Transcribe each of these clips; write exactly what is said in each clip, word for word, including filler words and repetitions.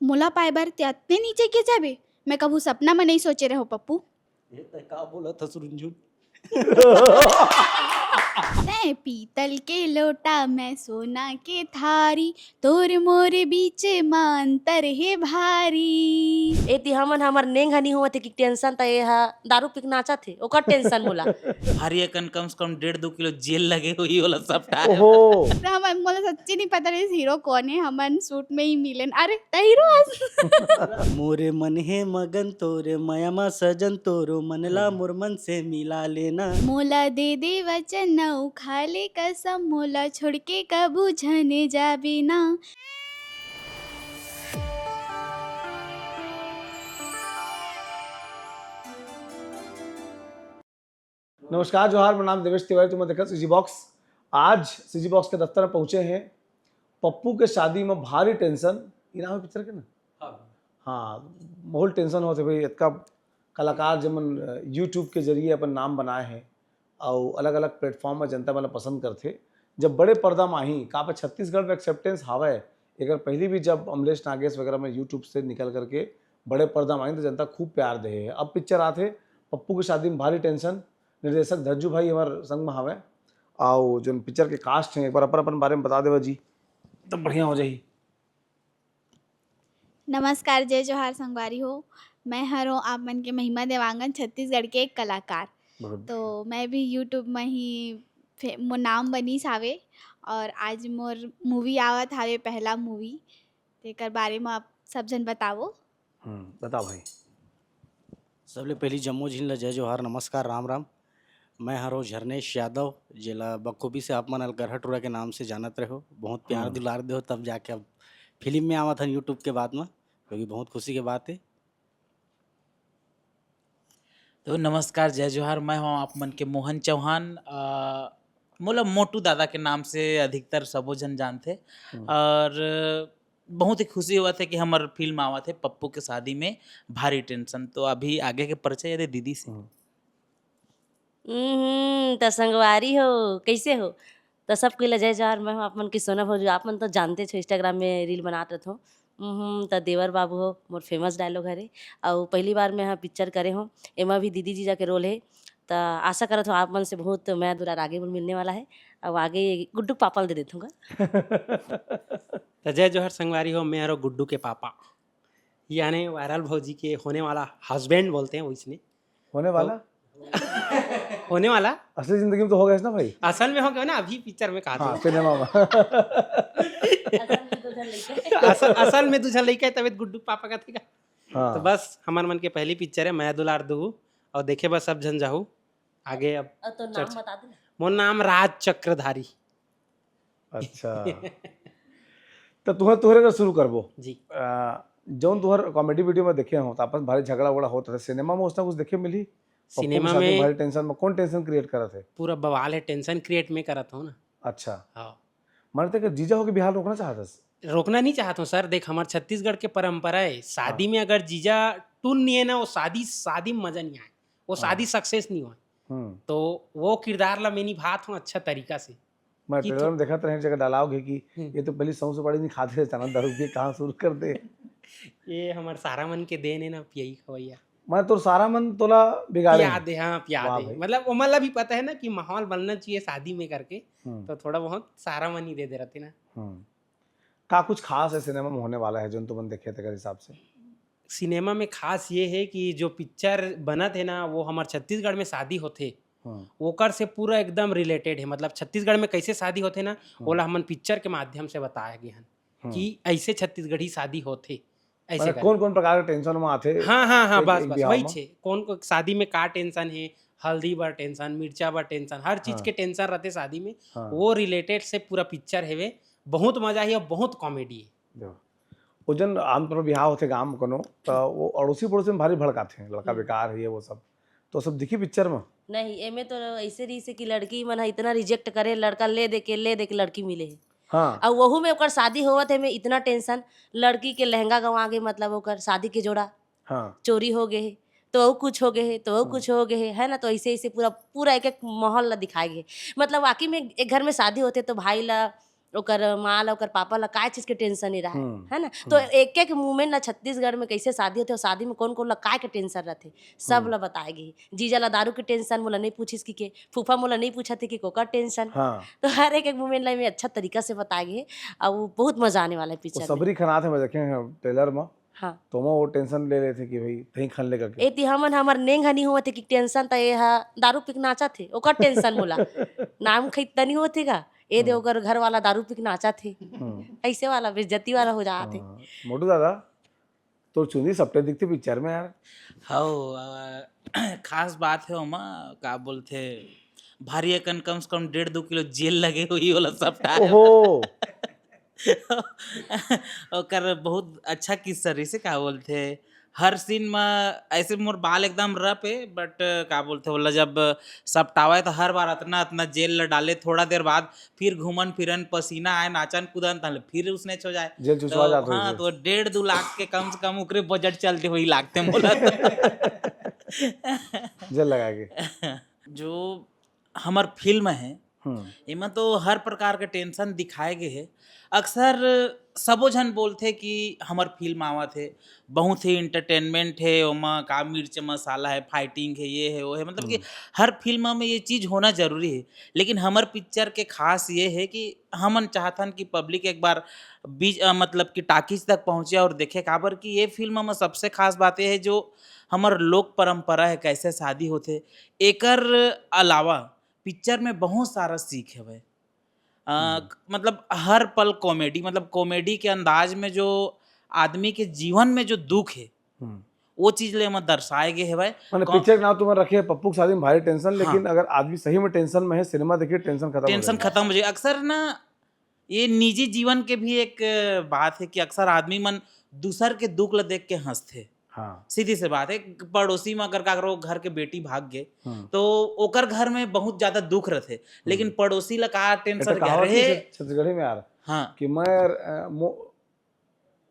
मोला पाए बर ते अतने नीचे के जाबे, मैं कभू सपना म नइ सोचे रहेंव पप्पू। ए, तैं का बोलत हस रुनझुन? तैं पीतल के लोटा, मैं सोना के थारी, तोर मोर बीच म अंतर हे भारी। ए ती हमन, हमर नेंग ह नी होवत हे कि टेंशन, त ए ह दारू पी के नाचत हे, ओकर टेंशन मोला। हर एकन कम से कम डेढ़ दो किलो जेल लगे होही, ओला सपटा हे। ओहो। त हमन, मोला सच्ची नहीं पता रहिस हीरो कौन हे, हमन शूट में ही मिलेन। अरे, तै हीरो हस। मोरे मन हे मगन तोरे मया मा सजन, तोरो मन ला मोर मन से मिला लेना। मोला दे दे वचन अउ खा ले कसम, मोला छोड़ के कभू झन जाबे ना। नमस्कार, जोहार, मोर नाम देवेश तिवारी, तुमन देखत CG Box। आज CG Box के दफ्तर में पहुंचे हैं पप्पू के शादी में भारी टेंशन, ये नाम है पिक्चर के ना? हाँ। हाँ, बहुत टेंशन होथे भाई, इतका कलाकार जेमन, अ, YouTube के जरिए अपन नाम बनाए हैं और अलग-अलग प्लेटफॉर्म में जनता मन ला पसंद करथे। जब बड़े पर्दा में आही, का पे छत्तीसगढ़ में एक्सेप्टेंस हावय, एकर पहली भी जब अमलेश नागेश वगैरह में YouTube से निकल करके बड़े पर्दा में आही, तो जनता खूब प्यार दे है। अब पिक्चर आथे पप्पू के शादी में भारी टेंशन, निर्देशक धज्जू भाई हमर संग में हावय, अउ जोन पिक्चर के कास्ट हैं, एक बार अपन, अपन बारे में बता देवा जी, तो बढ़िया हो जाही। नमस्कार, जय जोहार संगवारी हो, मैं हरों आप मन के महिमा देवांगन, छत्तीसगढ़ के एक कलाकार। बहुत तो मैं भी YouTube में ही फे-, मोर नाम बनिस हावे और आज मोर मूवी आवत हावे, पहला मूवी, तेकर बारे में आप सब झन बतावो। हम्म, बताओ भाई। सबले पहली जम्मो झिन ल जय जोहार, नमस्कार, राम राम। मैं हरों झरनेश यादव, जेला बखूबी से आप मन अलगरहा टूरा के नाम से जानत रहो, बहुत प्यार हम्म। दुलार देहो, तब जाके अब फिल्म में आवत हन YouTube के बाद में, जो कि बहुत खुशी के बात है। तो नमस्कार, जय जोहार, मैं हूँ आप मन के मोहन चौहान। अ, मोला मोटू दादा के नाम से अधिकतर सबो झन जानथे हम्म। और बहुत ही खुशी होवत हे कि हमर फिल्म आवत हे पप्पू के शादी में भारी टेंशन। तो अभी आगे के परिचय यदि दीदी से। हम्म। हम्म, त संगवारी हो, कैसे हो? त सब कोई ला जय जोहार, मैं हूँ आप मन की सोना भौजी। आप मन तो जानते छो, Instagram में reel बनात रहत हो। हम्म, त देवर बाबू हो, मोर फेमस डायलॉग हरे। अउ पहली बार मैं ह पिक्चर करे हूँ, एमा भी दीदी जीजा के रोल है। त आशा करत हो आप मन से बहुत मया दुलार आगे मिलने वाला है। अउ आगे गुड्डू के पापा ल दे देथूँ गा। त जय जोहार संगवारी हो, मैं हरो गुड्डू के पापा, यानी वायरल भौजी के होने वाला हस्बैंड बोलते हैं वैसने। होने तो वाला? होने वाला? असली जिंदगी में तो हो गया ना भाई। असल में हो गया ना, अभी पिक्चर में कहा हाँ, था। सिनेमा में। असल, असल में दूसरा लड़का है, तबियत गुड्डू के पापा का थी का। हाँ। तो बस हमार मन के पहली पिक्चर है मया दुलार दू, और देखे बस सब झन जाहू। आगे अब और तो नाम चर्चा। बता दे ना। मोर नाम राज चक्रधारी। अच्छा। तो तुहर, तुहरे अगर शुरू करबो। जी। अ, जौन तुहर कॉमेडी वीडियो में देखे हो, तो आपस में भारी झगड़ा वगड़ा होत रहे। सिनेमा में उसने कुछ देखे मिली? पप्पू सिनेमा के साथ में भारी टेंशन में कौन टेंशन क्रिएट करत है? पूरा बवाल है, टेंशन क्रिएट में करत हो ना। अच्छा। हाँ। माने ते के जीजा होके बिहार रोकना चाहत हस? रोकना नहीं चाहत हूँ सर। देख, हमार छत्तीसगढ़ के परंपरा है, शादी हाँ। में अगर जीजा टून नहीं है ना, वो शादी, शादी में मजा नहीं आए, वो हाँ। शादी सक्सेस नहीं होए। हम्म। तो वो किरदार ला मैं निभात हूँ अच्छा तरीका से। मैं कि ट्रेलर थो- में देखत रहे, जगह डायलॉग है कि हम्म। ये तो पहली सौंसे बड़ी नहीं खाते रहता ना, दारू पिए कहाँ शुरू कर दे। ये हमार सारा मन के देन है ना, पियई खवैया। मैं तोर सारा मन तोला बिगाड़े पिया हैं। दे, हाँ, पिया वाह दे। भाई। मतलब, ओमन ला भी पता है ना कि माहौल बनना चाहिए शादी में करके, हम्म। तो थोड़ा बहुत सारा मन ही दे दे रहते ना। हम्म। का कुछ खास है सिनेमा में होने वाला है, जोन तुमन देखे तेकर हिसाब से? सिनेमा में खास ये है कि जो पिक्चर बनत है ना, वो हमार छत्तीसगढ़ में शादी होथे, हम्म। ओकर से पूरा एकदम रिलेटेड है। मतलब, छत्तीसगढ़ में कैसे शादी होथे ना, हम्म। ओला हमन पिक्चर के माध्यम से बताए गए हन हम्म। कि ऐसे छत्तीसगढ़ी शादी होथे, ऐसे माने करके। कौन-कौन प्रकार के टेंशन में आथे हाँ, हाँ, हाँ, एक, बस, एक बस, बिहाव वही में? छे। कौन को शादी में का टेंशन है, हल्दी बर टेंशन, मिर्चा बर टेंशन, हर चीज हाँ। के टेंशन रहते शादी में। हाँ। वो रिलेटेड से पूरा पिक्चर हेवे, बहुत मजा ही और बहुत कॉमेडी है। देखो, वो जन आमतौर पर बिहाव होथे गाँव में कोनो, त वो अड़ोसी पड़ोसी में भारी भड़काथे, लड़का हम्म। बेकार है, ये वो सब। तो सब दिखी पिक्चर में? नहीं, एमे तो ऐसे रहिस हे कि लड़की मन ह इतना रिजेक्ट करे, लड़का ले दे के, ले दे के लड़की मिले हे। हाँ। अउ वहू में ओकर शादी होवत हे, में इतना टेंशन, लड़की के लहंगा गंवा गे, मतलब ओकर शादी के जोड़ा हाँ। चोरी हो गए हे, तो अउ कुछ हो गए हे, तो अउ हम्म। कुछ हो गए हे, है ना? तो ऐसे, ऐसे पूरा, पूरा एक, एक माहौल ला दिखाए गए। मतलब वाकई में एक घर में शादी होथे तो भाई ला ओकर माँ ला, ओकर पापा ला काय चीज के टेंशन नहीं रहे, हम्म, है ना? तो हम्म। एक एक मोमेंट ला, छत्तीसगढ़ में कैसे शादी होथे और शादी में कौन कौन ला काय के टेंशन रहथे, सब हम्म। ला बताए गे। जीजा ला दारू के टेंशन मोला नहीं पूछिस कि के, फूफा मोला नहीं पूछा थे कि कोकर टेंशन। हाँ। तो हर एक एक मोमेंट ला में अच्छा तरीका से बताए गे, और वो बहुत मजा आने वाला है वो पिक्चर में। सबरी खनात हे, मैं देखे हैं ट्रेलर में। हाँ। तो वो टेंशन ले लेथे कि भाई तहीं खन ले करके। ए ती हमन, हमर नेंग हनी होवत हे कि टेंशन त ए हा दारू पी के नाचत हे, ओकर टेंशन मोला। नाम खरीदता नहीं होथे का, ए दे हम्म। ओकर घर वाला दारू पी के नाचत हे। हम्म। ऐसे वाला बेइज्जती वाला हो जात हे। हाँ। मोटू दादा, तोर चुंदी सपटे दिखथे पिक्चर में यार। हव, अ, खास बात है ओमा, का बोलथे, भारी अकन कम से कम डेढ़ दो किलो जेल लगे हुई वाला सपटा है। ओहो। ओकर बहुत अच्छा किस्सा रहिस हे, का बोलथे, हर सीन में ऐसे मोर बाल एकदम रफ है, बट का बोलथे, बोला जब सपटावे तो हर बार अतना अतना जेल ल डाले, थोड़ा देर बाद फिर घूमन फिरन, पसीना आए, नाचन कूदन, तहले फिर उसने हो जाए। जेल चुसवा तो जात होही हाँ, फिर। तो डेढ़ दो लाख के कम से कम ओकरे बजट चलते हुई लागथे मोला तो। जेल लगा के। जो हमर फिल्म है, हम्म। एमा तो हर प्रकार के टेंशन दिखाए गे हे। अक्सर सबो झन बोलथे कि हमर फिल्म आवत हे, बहुत ही एंटरटेनमेंट हे, ओमा का मिर्च मसाला है, फाइटिंग है, ये है, वो है, मतलब कि हम्म। हर फिल्म में ये चीज होना जरूरी है। लेकिन हमर पिक्चर के खास ये है कि हमन चाहथन कि पब्लिक एक बार बीच, अ, मतलब कि टाकीज तक पहुँचे और देखे, काबर कि ये फिल्म में सबसे खास बात ये है जो हमर लोक परंपरा है, कैसे शादी होथे, एकर अलावा पिक्चर में बहुत सारा सीख हवय। अ, हम्म। मतलब हर पल कॉमेडी, मतलब कॉमेडी के अंदाज में जो आदमी के जीवन में जो दुख है, हम्म। वो चीज ले एमा दर्शाए गे हवय। माने कॉम- पिक्चर के नाम तुमन रखे हे पप्पू के शादी में भारी टेंशन, हाँ। लेकिन अगर आदमी सही में टेंशन में है, सिनेमा देखिए, टेंशन खत्म हो टेंशन जाएगा। खत्म हो जाए। अक्सर ना ये निजी जीवन के भी एक बात है कि अक्सर आदमी मन दूसर के दुख ल देख के हंसथे। हाँ। सीधी सी बात है, पड़ोसी में अगर काकरो घर के बेटी भाग गए हम्म। तो ओकर घर में बहुत ज्यादा दुख रहथे, लेकिन हम्म। पड़ोसी ला का टेंशन एटा कहावत रहे। है छत्तीसगढ़ी में यार हाँ, कि मैं, अ, मो-,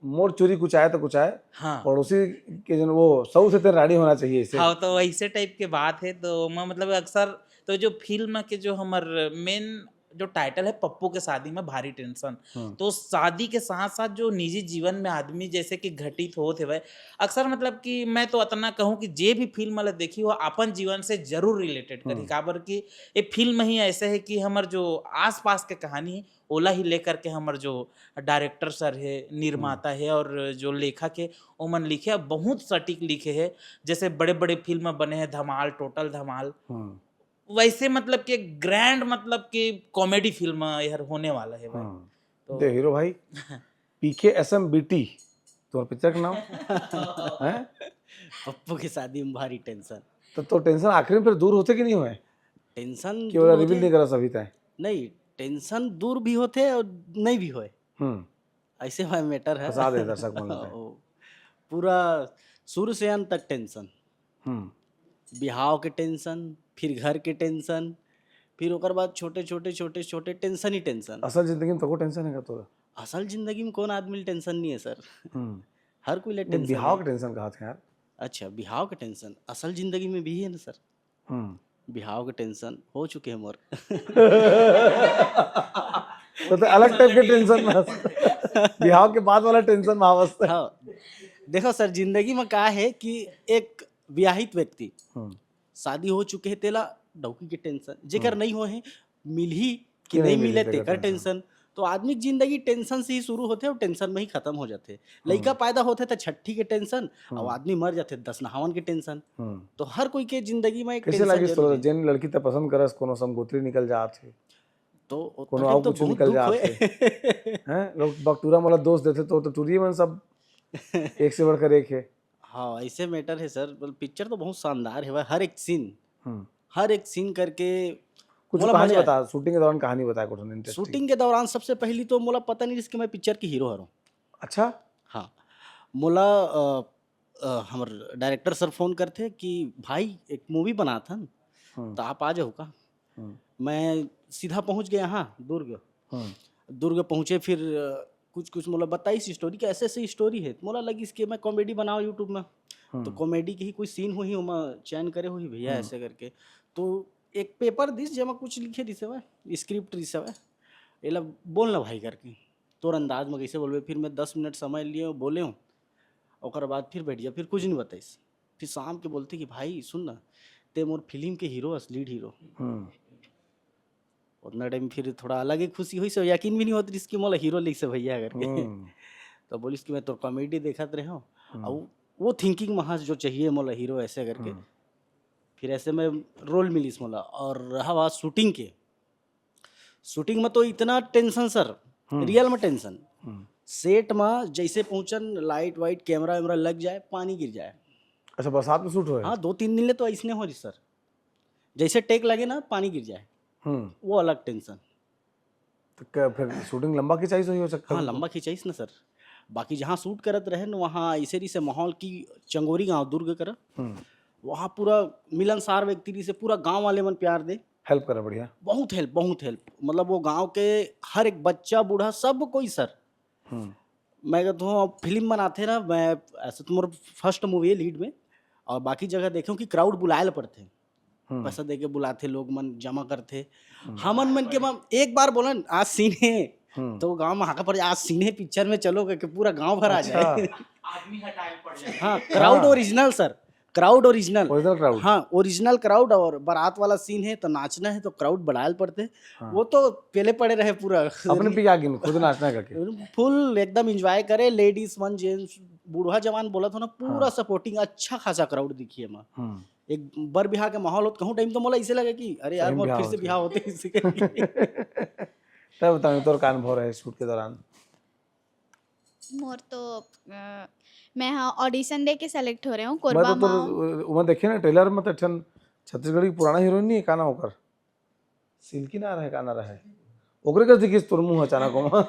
मोर चुरी कुछ आए तो कुछ आए, हाँ। पड़ोसी के जन वो सऊ से तेरे रानी होना चाहिए इसे। हाँ, तो ऐसे टाइप के बात है। तो मैं मतलब अक्सर तो जो फिल्म के जो हमर मेन जो टाइटल है पप्पू के शादी में भारी टेंशन, हम्म। तो शादी के साथ साथ जो निजी जीवन में आदमी जैसे कि घटित होत हवय, अक्सर मतलब कि मैं तो अतना कहूँ कि जे भी फिल्म वाला देखी हो, अपन जीवन से जरूर रिलेटेड करी। हम्म। काबर कि ये फिल्म ही ऐसे है कि हमर जो आसपास के कहानी है, ओला ही लेकर के हमर जो डायरेक्टर सर है, निर्माता है और जो लेखक है, ओमन लिखे, बहुत सटीक लिखे है। जैसे बड़े बड़े फिल्म बने हैं, धमाल, टोटल धमाल, हम्म। वैसे मतलब कि ग्रैंड, मतलब कि कॉमेडी फिल्म यहर होने वाला है भाई। हम्म। तो दे हीरो भाई, पीके एसएमबीटी, तुम्हारा पिक्चर का नाम है? पप्पू की शादी में भारी टेंशन। तो, तो टेंशन आखिरी में फिर दूर होते कि नहीं हुए? टेंशन कि ओला दूर रिवील होते, नहीं करा सभी तय। नहीं, टेंशन दूर भी होते और नहीं भी होए, हम्म। ऐसे वाला मैटर है। फंसा दे दर्शक मन ला। ओ, पूरा शुरू से अंत तक टेंशन, हम्म। बिहाव के टेंशन, फिर घर के टेंशन, फिर ओकर बाद छोटे छोटे छोटे छोटे टेंशन ही टेंशन। असल जिंदगी में तको टेंशन है का तोरा? असल जिंदगी में कौन आदमी ला टेंशन नहीं है सर? हम्म। हर कोई ले नहीं, टेंशन बिहाव है। के टेंशन कहा था यार। अच्छा, बिहाव के टेंशन असल जिंदगी में भी है ना सर? हम्म। बिहाव के टेंशन हो चुके हैं मोर। तो, तो अलग टाइप के टेंशन में हंस। बिहाव के बाद वाला टेंशन में हंस। हाँ, देखो सर, जिंदगी में का है कि एक विवाहित व्यक्ति, हम्म। शादी हो चुके है, तेला डौकी के टेंशन, जेकर हम्म। नहीं हो है, मिलही कि कि नहीं नहीं मिलही, मिले, तेकर तेकर टेंशन। टेंशन। तो आदमी की जिंदगी टेंशन से ही शुरू होते और टेंशन में ही खत्म हो जाते। लइका हम्म। पैदा होते तो छठी के टेंशन, हम्म। और आदमी मर जाते दस नहावन के टेंशन। हम्म। तो हर कोई के जिंदगी में एक कैसे टेंशन लागिस तोला, जरूरी है। जेन लड़की ते पसंद करस, कोनो संगोत्री निकल जात हे, तो कोनो तकलीफ और तो कुछ बहुत निकल दुख जात होए। हे, हैं? लोग बकटूरा मोला दोष देथे, तो, तो टूरी मन सब एक से बढ़कर एक है। हाँ, ऐसे मैटर है सर, पिक्चर तो बहुत शानदार है भाई, हर एक सीन, हम्म। हर एक सीन करके कुछ मोला कहानी मजा आए। बता, शूटिंग के दौरान कहानी बताए, कुछ इंटरेस्टिंग। शूटिंग के दौरान सबसे पहली तो मोला पता नहीं रहिस कि मैं पिक्चर के हीरो हरों। अच्छा। हाँ, मोला, अ, अ, हमर डायरेक्टर सर फोन करथे कि भाई एक मूवी बनाथन, हम्म। तो आप आ जाओ का? हम्म। मैं सीधा पहुंच गया हाँ दुर्ग। हम्म। दुर्ग पहुंचे, फिर, अ, कुछ कुछ मोला बताइस स्टोरी कि ऐसे ऐसे स्टोरी है। मोला लगिस कि मैं कॉमेडी बनाओ YouTube में, तो हम्म। कॉमेडी के ही कोई सीन होही, ओमा चयन करे होही भैया, हम्म। ऐसे करके। तो एक पेपर दिस, जेमा कुछ लिखे दिस हवय, स्क्रिप्ट दिस हवय। एला बोल ना भाई करके, तोर अंदाज में कैसे बोलबे। फिर मैं दस मिनट समय लिए बोले हूँ, ओकर बाद फिर बैठ गया, फिर कुछ नहीं बताइस। फिर शाम के बोलते कि भाई सुन ना, ते मोर फिल्म के हीरो अस, लीड हीरो। हम्म। उतना टाइम फिर थोड़ा अलग ही खुशी हुई, से यकीन भी नहीं होत रिस कि मोला हीरो लिख से भैया करके। हम्म। तो बोलिस कि मैं तोर कॉमेडी देखत रहे हूँ, हम्म। और वो थिंकिंग महज जो चाहिए मोला हीरो ऐसे करके। हम्म। फिर ऐसे में रोल मिलिस मोला। और रहा बात शूटिंग के, शूटिंग में तो इतना टेंशन सर, हम्म। रियल में टेंशन। हम्म। सेट में जैसे पहुंचन, लाइट वाइट, कैमरा वैमरा लग जाए, पानी गिर जाए। अच्छा, बरसात में शूट हो रहा है? हाँ, दो तीन दिन ले तो ऐसने हो रही सर, जैसे टेक लगे ना, पानी गिर जाए, हम्म। वो अलग टेंशन। तो क्या फिर शूटिंग लंबा खिंचाई से हुई हो सकता हाँ, है? लंबा खिंचाइस ना सर। बाकी जहाँ शूट करत रहे न, वहाँ ऐसे रही से माहौल की चंगोरी गांव दुर्ग करा, हम्म। वहाँ पूरा मिलनसार व्यक्ति रही से, पूरा गांव वाले मन प्यार दे, हेल्प करा बढ़िया। बहुत हेल्प, बहुत हेल्प। मतलब वो गांव के हर एक बच्चा बूढ़ा सब कोई सर। हम्म। मैं कहता हूँ, अब फिल्म बनाते ना, मैं ऐसे तो मोर फर्स्ट मूवी है लीड में, और बाकी जगह देखे हूँ कि क्राउड बुलाए ला पड़ते, हम्म। पैसा दे के बुलाते, लोग मन जमा करते। हम्म। हमन मन के मन एक बार बोलन आज सीन है, हम्म। तो गांव में हाका पड़ जाए, आज सीन है, पिक्चर में चलो करके पूरा गांव भर आ अच्छा। जाए। आदमी हटाए पड़ जाए। हाँ, क्राउड हाँ। Original sir, crowd original. Original crowd. हाँ, ओरिजिनल क्राउड। और बारात वाला सीन है तो नाचना है तो क्राउड बढ़ाए ला पड़ते। हाँ। वो तो पहले पड़े रहे पूरा। अपने पी आ गिन, खुद नाचना करके। फुल एकदम एंजॉय करे, लेडीज मन, जेंट्स, बूढ़ा जवान बोला था ना, पूरा हाँ। सपोर्टिंग, अच्छा खासा क्राउड दिखिए मैं। हम्म। एक बर बिहार के माहौल होत कहूँ टाइम तो मोला इसे लगे कि अरे यार, सही में मोर बिहार फिर से होत बिहार होते इसी करके। तब बताओ, तोर का अनुभव रहे शूट के दौरान? मोर तो अ, मैं हाँ ऑडिशन दे के सेलेक्ट हो रहे हूँ मैं कोरबा तो तोर मा। वो देखे ना ट्रेलर में, तो एक ठन छत्तीसगढ़ी पुराना हीरोइन नहीं है, का नाम ओकर? सिल्की ना रहे, का ना रहे? ओकरे कस दिखिस तोर मुंह अचानक ओमा।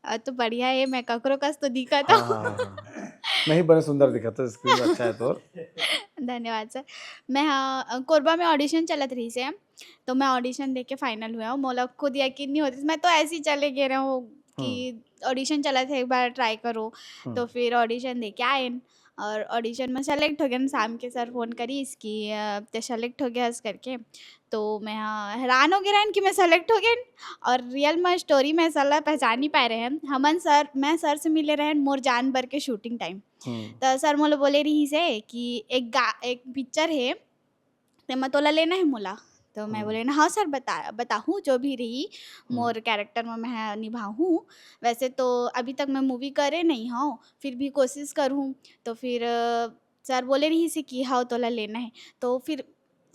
अ, तो बढ़िया है, मैं ककरो कस तो दिखा हाँ, था। हाँ, हाँ, हाँ। नहीं, बड़े सुंदर दिखत हो, स्क्रीन अच्छा है तोर। धन्यवाद सर। मैं हाँ अ, कोरबा में ऑडिशन चलत रही से, तो मैं ऑडिशन दे के फाइनल हुआ हूँ। मोला खुद यकीन नहीं होती, मैं तो ऐसे ही चले गए रहे हूँ कि ऑडिशन चलत है, एक बार ट्राई करो। हम्म। तो फिर ऑडिशन दे के आए और ऑडिशन में सेलेक्ट हो गए। शाम के सर फोन करिस कि अ, ते सेलेक्ट हो गया करके, तो मैं हाँ हैरान हो गए रहन कि मैं सेलेक्ट हो गए। और रियल में स्टोरी में ऐसा ला पहचान नहीं पाए रहे हैं। हमन सर, मैं सर से मिले रहन मोर जान बर के शूटिंग टाइम। हम्म। तो सर मोला बोले रही से कि एक गा एक पिक्चर है, ते मैं तोला लेना है मोला। तो मैं हम्म। बोले ना, हाँ सर, बता बताहूँ जो भी रही, हम्म। मोर कैरेक्टर में मैं निभाहूँ। वैसे तो अभी तक मैं मूवी करे नहीं हूँ, फिर भी कोशिश करूँ। तो फिर अ, सर बोले रही से कि हाँ तोला लेना है। तो फिर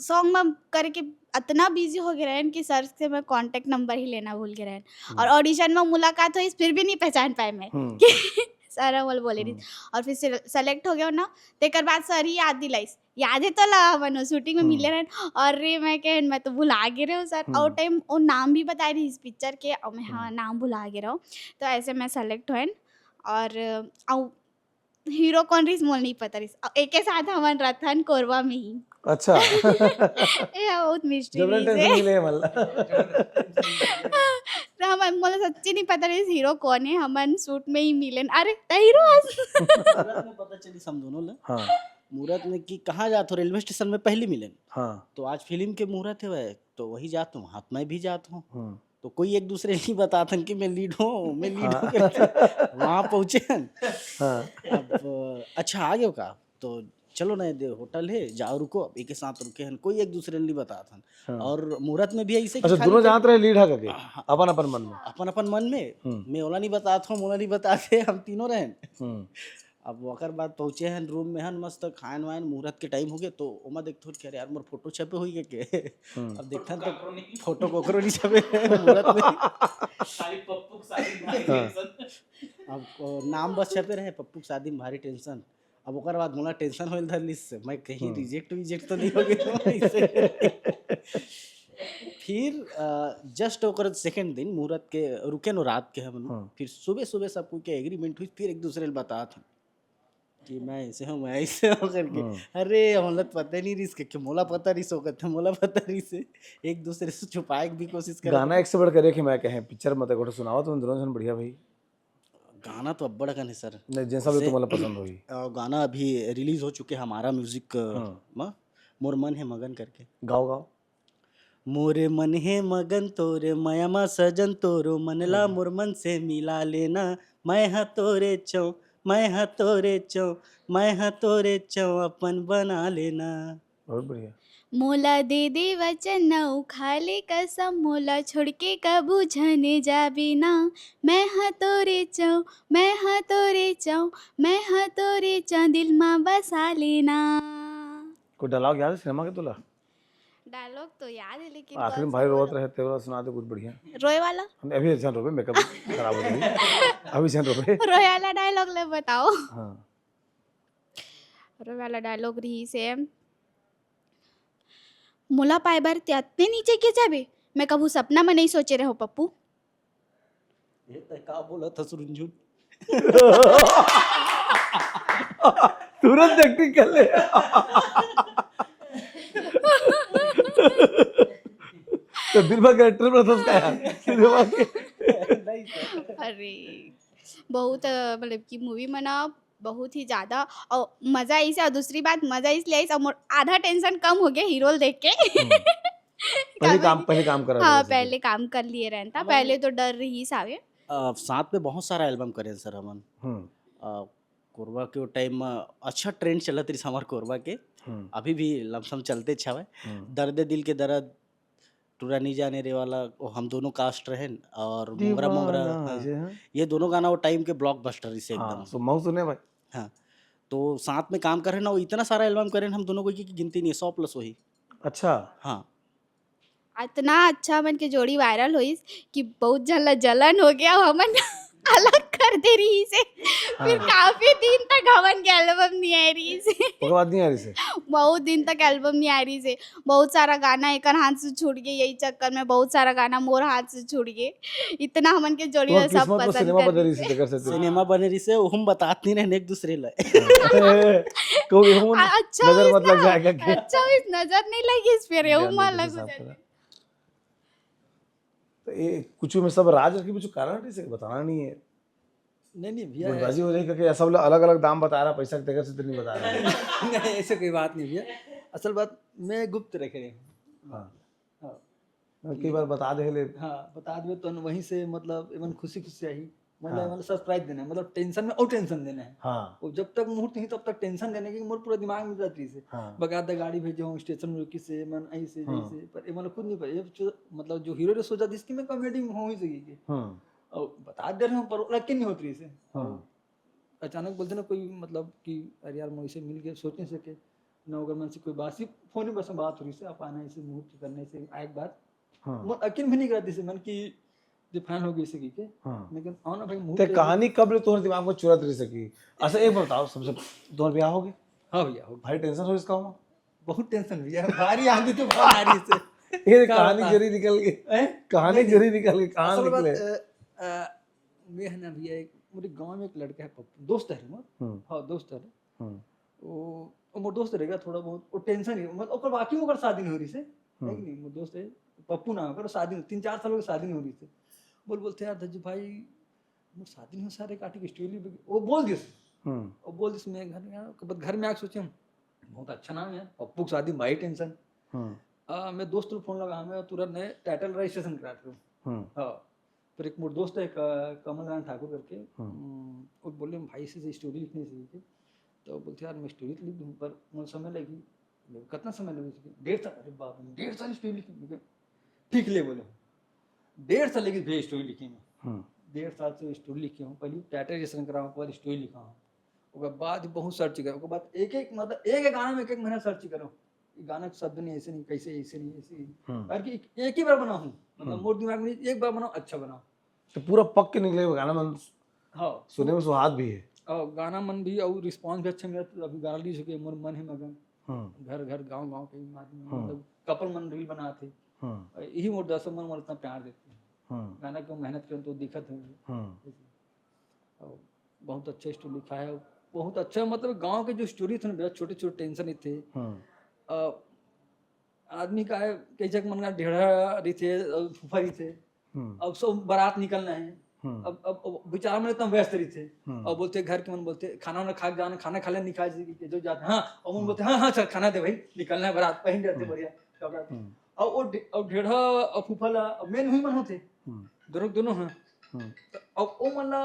सॉन्ग में करके इतना बिजी हो गए रहन कि सर से मैं कॉन्टैक्ट नंबर ही लेना भूल गए रहन। और हम्म। ऑडिशन में मुलाकात हुई, फिर भी नहीं पहचान पाए मैं हम्म। कि सर मोला बोले रही। हम्म। और फिर सेलेक्ट हो गया ना, तेकर बाद सर ही याद दिलाइस, याद है तोला, हमन शूटिंग में मिले हम्म। रहन। अरे मैं कहेन, मैं तो भुला गे रहे हूँ सर। और हम्म। टाइम वो नाम भी बता रही इस पिक्चर के, और मैं हाँ हम्म। नाम भुला गे रहे हूँ। तो ऐसे मैं सेलेक्ट होएन और अउ हीरो कौन रहिस मोला नहीं पता रहिस। अउ एके साथ हमन रथन कोरबा में ही। अच्छा। ये बहुत मिस्ट्री जबरन रहिस टेंशन है। मिले मला। तो हमन, मोला सच्ची नहीं पता रहिस हीरो कौन है। हमन शूट में ही मिलेन। अरे त हीरो हस। मुहूर्त में पता चली हम दोनों ला। हाँ। मुहूर्त में कि कहाँ जात हो, रेलवे स्टेशन में पहली मिलेन। हाँ। तो आज फिल्म के मुहूर्त है वह, तो वही जात हूँ, हाथ मैं भी जात हूँ। हम्म। तो कोई एक दूसरे नहीं बताथन कि मैं लीड हूँ, मैं लीड हूँ हाँ। करके। वहाँ पहुँचे हन। हाँ। अब अच्छा आ गयो का, तो चलो ना, दे होटल है, जाओ रुको। अब एक साथ रुके हन, कोई एक दूसरे नहीं बताथन। हाँ। और मुहूर्त में भी ऐसे कि अच्छा, खाली दोनों टाइम जानत रहे लीड हा करके, हाँ। अपन अपन मन में। अपन अपन मन में, हम्म। मैं ओला नहीं बतात हूँ, मोला नहीं बताते, हम तीनों रहन। हम्म। अब ओकर बाद पहुँचे हन रूम में हन, मस्त खाएन वाएन, मुहूर्त के टाइम हो गए, तो ओमा देखथन कि अरे यार, मोर फोटो छपे होई के, के? हम्म। अब देखथन काकरो नहीं। तो फोटो कोकरो नहीं छपे मुहूर्त में। खाली पप्पू के साथ ही भाई हाँ। टेंशन। अब ओ, नाम बस छपे रहे, पप्पू के शादी में भारी टेंशन। अब ओकर बाद मोला टेंशन होइल धर लिस, मैं कहीं हम्म। रिजेक्ट विजेक्ट तो नहीं हो गया हूँ इसे। फिर जस्ट ओकर सेकंड दिन मुहूर्त के रुके नो रात के हम लोग। हम्म। फिर सुबह सुबह सब कोई के एग्रीमेंट हुई, फिर एक दूसरे ले बतात हन कि मैं ऐसे हूँ, मैं ऐसे हूँ करके। हम्म। अरे, हमला तो पता नहीं रिस के, मोला पता रिस हो कहते, मोला पता रिस से एक दूसरे से छुपाए के भी कोशिश करे। गाना एक से बढ़कर एक है, मैं कहें पिक्चर मत एक सुनाओ तुम दोनों जन बढ़िया भाई। गाना तो अब्बड़ अकन है सर। नहीं, जैसा भी वैसे तुम्हाला पसंद होई। अ, गाना अभी रिलीज हो चुके हमारा म्यूजिक हाँ। में, मोर मन है मगन करके। गाओ गाओ। मोरे मन हे मगन तोरे मया मा सजन, तोरो मन ला मोर मन से मिला लेना। मैं हा तोरे चौ, मैं हा तोरे चौ, मैं हा तोरे चौ अपन बना लेना। बहुत बढ़िया। मोला दे दे वचन न उखा ले कसम, मोला छोड़ के कभू झने जाबे ना। मैं हा तोरे चौ, मैं हा तोरे चौ, मैं हा तोरे चौ, दिल मा बसा लेना। कोई डायलॉग याद है सिनेमा के तोला? डायलॉग तो याद है, लेकिन आखिरी कौन में सा भाई रोवत बोला? रहे, तेरा सुना दे कुछ बढ़िया। रोए वाला? हम अभी झन रोबे, मेकअप खराब हो जाही। अभी झन रोबे। रोए वाला डायलॉग ले बताओ। हाँ। रोए वाला डायलॉग रही से, मोला पाए बर ते अतने नीचे के जाबे, मैं कभू सपना में नहीं सोचे रहो पप्पू। ए, तै का बोलत हस रुनझुन? तुरंत एक्टिंग कर ले। तो दिन भर कैरेक्टर में था उसका यार, सिनेमा के। नहीं सर। अरे, बहुत, अ, मतलब कि मूवी में ना बहुत ही ज्यादा और मजा आइस, और दूसरी बात मजा इसलिए आइस, और मोर आधा टेंशन कम हो गया हीरो ल देख के। हम्म। पहले काबर काम, कि पहले काम करा हाँ, रहे थे। पहले काम कर लिए रहन था, हमारे पहले तो डर रही सावे। अ, साथ में बहुत सारा एल्बम करे हैं सर हमन। हम्म। अ, कोरबा के वो टाइम में अच्छा ट्रेंड चलत रहिस हमार कोरबा के। हम्म। अभी भी लमसम चलते छावे। हम्म। दर्द दिल के दर्द, टूरा नहीं जाने रे वाला, वो हम दोनों कास्ट रहेन, और मोंगरा मोंगरा, दीवाना हाँ। ऐसे, हाँ। ये दोनों गाना वो टाइम के ब्लॉकबस्टर रहिस हाँ, एकदम। तो महू सुने भाई। हाँ, तो साथ में काम करे ना, वो इतना सारा एल्बम करे हम दोनों को कि, कि गिनती नहीं है, सौ प्लस वही। अच्छा। हाँ। इतना अच्छा मन के जोड़ी वायरल होइस कि बहुत झन ला जलन हो गया, हमन अलग कर दे रहिस हे। फिर हाँ। काफी दिन तक हमन के एल्बम नहीं आए रहिस हे। ओकर बाद नहीं आ रहिस हे? बहुत दिन तक एल्बम नहीं आए रहिस हे। बहुत सारा गाना एकर हाथ से छूट गए, यही चक्कर में बहुत सारा गाना मोर हाथ से छूट गए। इतना हमन के जोड़ी तोर ला सब किस्मत में पसंद सिनेमा कर बने रहिस हे, रहिस हे। तेकर से तो। सिनेमा बने रहिस हे, हम बतात नहीं रहन एक दूसरे ला। कहूँ, कहूँ आ, अच्छा नजर होइस मत लग ना। जाएगा कि अच्छा होइस, नजर नहीं लगिस, फिर एहू ध्यान मा देते लग हिसाब जाए। करा। तो ये कुछ में सब राज रखी, कुछ कारण रहिस हे, बताना नहीं है। नहीं, नहीं भैया, गुटबाजी हो रही क्योंकि सब लोग अलग-अलग दाम बता रहा, पैसा के तेकर से तो नहीं बता रहा। नहीं, ऐसे कोई बात नहीं भैया। असल बात मैं गुप्त रखे रहे हूँ। हाँ। हाँ। हाँ, कई बार बता दे ले। हाँ, बता देबे तो वहीं से मतलब एमन खुशी खुशी आही। मतलब, हाँ। मतलब सरप्राइज देना है, मतलब टेंशन में और टेंशन देना है। हाँ। वो जब तक मुहूर्त नहीं तब तक टेंशन देने की मोर पूरा दिमाग में रहती है। हाँ। बकायदा गाड़ी भेजे हूँ, स्टेशन में रुकी से, मन ऐसे, हाँ। जैसे, पर ये मतलब खुद नहीं पर, ये जो, मतलब जो हीरो ने सोचा जिसकी मैं कॉमेडी में हूँ ही सही के। हाँ। और बता दे रहे हूँ, पर यकीन नहीं होती इसे। हाँ। अचानक बोलते ना कोई, मतलब कि, "अरे यार, मैं इसे मिल के सोच नहीं सके।" ना ओकर मन से कोई बात, सिर्फ फोन में बस बात हो रही से, "आप आना, इसे मुहूर्त करने से आए एक बार।" हाँ। मोर यकीन भी नहीं करत इसे, मन की जो फैन हो गई इसे की के। हाँ। लेकिन आओ ना भाई, मुहूर्त ते कहानी कब ले तोहर दिमाग में चुरत रही सकी? अच्छा, एक बार बताओ, सबसे तोहर ब्याह हो गए? हाँ भैया, हो गया। भारी टेंशन हो इसका हुआ? बहुत टेंशन भैया, भारी आंधी तूफान आ रही से। ये क्या कहानी बता? जरी निकल गई। हैं? कहानी नहीं, जरी निकल गई, कहाँ असल बात, निकले? अ, अ, ये है ना भैया, एक मेरे गांव में एक लड़का है पप्पू, दोस्त है मोर। हम्म। हाँ, दोस्त है। हम्म। वो, वो मोर दोस्त रहेगा थोड़ा बहुत, वो टेंशन ही, मतलब ओकर बाकी ओकर शादी नहीं हो रही से। हम्म। है कि नहीं? मोर दोस्त है, पप्पू नाम है, ओकर शादी नहीं, तीन चार साल हो गए शादी नहीं हो रही से। बोल, बोलते, "यार दज्जू भाई, मोर शादी नहीं हो, सारे काटी के स्टोरी भी," वो बोल दिस। हम्म। वो बोल दिस, मैं घर में, घर में आके सोचे हम, बहुत अच्छा नाम है यार, पप्पू की शादी, भाई टेंशन। हम्म। आ, मैं दोस्त को फोन लगा, मैं तुरंत नए टाइटल रजिस्ट्रेशन करा रहा हूँ। हम्म। हाँ। फिर एक मोर दोस्त है, क-, कमल नारायण ठाकुर करके, हम्म। हम्म, वो बोले, "भाई, इसी से स्टोरी लिखनी चाहिए।" तो बोलते, "यार, मैं स्टोरी तो लिख दूँ, पर मुझे समय लगी।" "कितना समय लगी?" "डेढ़ साल।" "अरे बाप रे, डेढ़ साल स्टोरी लिखी?" मैं कहा, "ठीक ले," बोले। डेढ़ साल लगी भैया स्टोरी लिखी में। हम्म। डेढ़ साल से स्टोरी लिखी हूँ, पहले टाइटल रजिस्ट्रेशन कराऊँ, ओकर बाद स्टोरी लिखा हूँ। ओकर बाद बहुत सर्च किया, ओकर बाद एक एक, मतलब, एक एक गाना में एक एक महीना सर्च करो, ये गाना के शब्द नहीं, ऐसे नहीं, कैसे, ऐसे नहीं, ऐसे नहीं। हम्म। और कि एक, एक ही बार बनाऊँ, मतलब, हम्म। मोर दिमाग में एक बार बनाओ, अच्छा बनाओ। तो पूरा पक के निकले वो गाना, मन हाँ। सुने में सुहाग भी है। और गाना मन भी और रिस्पॉन्स भी अच्छा मिला, तो अभी गाना रिलीज हो गया, मोर मन है मगन। हम्म। घर घर, गाँव गाँव के आदमी, हम्म। मतलब, कपल मन रील बनाते। हम्म। और यही मोर दर्शक मन मोला इतना प्यार देते हैं। हम्म। गाना क्यों मेहनत करें तो दिखत है। हम्म। और बहुत अच्छा स्टोरी लिखा है, बहुत अच्छा, मतलब, गांव के जो स्टोरी थे ना भैया, छोटे छोटे टेंशन ही थे। हम्म। अ, आदमी का है, कई जगह मन का ढेढ़ा रही थे, अ, फूफा रही थे। हम्म। अब सब बारात निकलना है। हम्म। अब, अब, अब बेचारा मन एकदम व्यस्त रही थे। हम्म। और बोलते, घर के मन बोलते, "खाना वाना खा के जाना, खाना खा ले, नहीं खा जी-, के जो जाते हैं।" हाँ, और मन हम्म। बोलते, "हाँ, हाँ, चल, खाना दे भाई, निकलना है बारात, पहन जाते हम्म। बढ़िया कपड़ा।" हम्म। अउ वो ढे-, अउ ढेढ़ा अउ फूफा ला, अब मेन उही मन होथे। हम्म। दोनों, दोनों ह। हम्म। त अब ओ मन ला,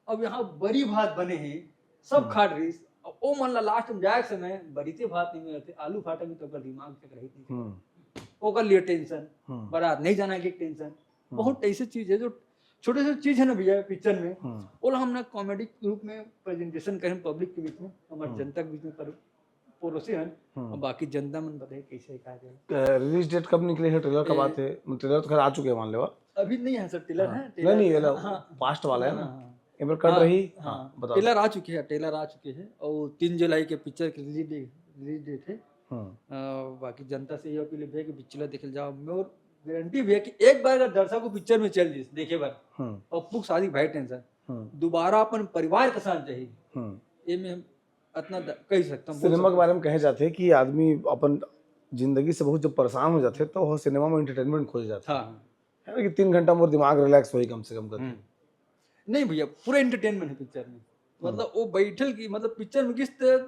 अब यहाँ बरी भात बने हे, सब हम्म। खाट रहिस। अब ओ मन ला लास्ट में जाए के समय बरीते भात नहीं मिलत हे, आलू फाटा में तो ओकर दिमाग चकराही नहीं। हम्म। ओकर लिए टेंशन, हम्म। बारात नहीं जाना के टेंशन। हम्म। बहुत ऐसे चीज है जो छोटे छोटे चीज है ना भैया पिक्चर में, हम्म। ओला हमने कॉमेडी के रूप में प्रेजेंटेशन करें पब्लिक के बीच में, हमारे हम्म। जनता के बीच में पर-, परोसे हन। हम्म। अब बाकी जनता मन बताए कैसे का जाए। रिलीज डेट कब निकले है, ट्रेलर कब ए, आते? ट्रेलर तो खैर आ चुके हैं, मान लेवा। अभी नहीं है सर, ट्रेलर हाँ। है, नहीं, ट्रेलर, नहीं, ये लो, हाँ, हाँ। पास्ट वाला है हाँ, ना। हाँ। एक बार कट हाँ, रही, हाँ, हाँ, बता। ट्रेलर आ चुके हैं, ट्रेलर आ चुके हैं और तीन जुलाई के पिक्चर के रिलीज डे, रिलीज डेट है। हम्म। अ, बाकी जनता से ये अपील है भैया कि पिक्चर ला देखे जाओ। मोर गारंटी भैया कि एक बार अगर दर्शक को पिक्चर में चल दिस देखे बर हम्म। और पुक शादी भाई टेंशन, हम्म। दोबारा अपन परिवार के साथ जाही। हम्म। ये मैं अतना द-, कह सकता हूँ, बोल सिनेमा के सकता बारे हूँ। में कहे जाते हैं कि आदमी अपन जिंदगी से बहुत जब परेशान हो जाते हैं तो वो सिनेमा में एंटरटेनमेंट खोज जाते हैं। हाँ। है ना कि तीन घंटा मोर दिमाग रिलैक्स होई कम से कम करके। हम्म। नहीं भैया, पूरा एंटरटेनमेंट है पिक्चर में। हम्म। मतलब वो बैठल की, मतलब पिक्चर में किस तरह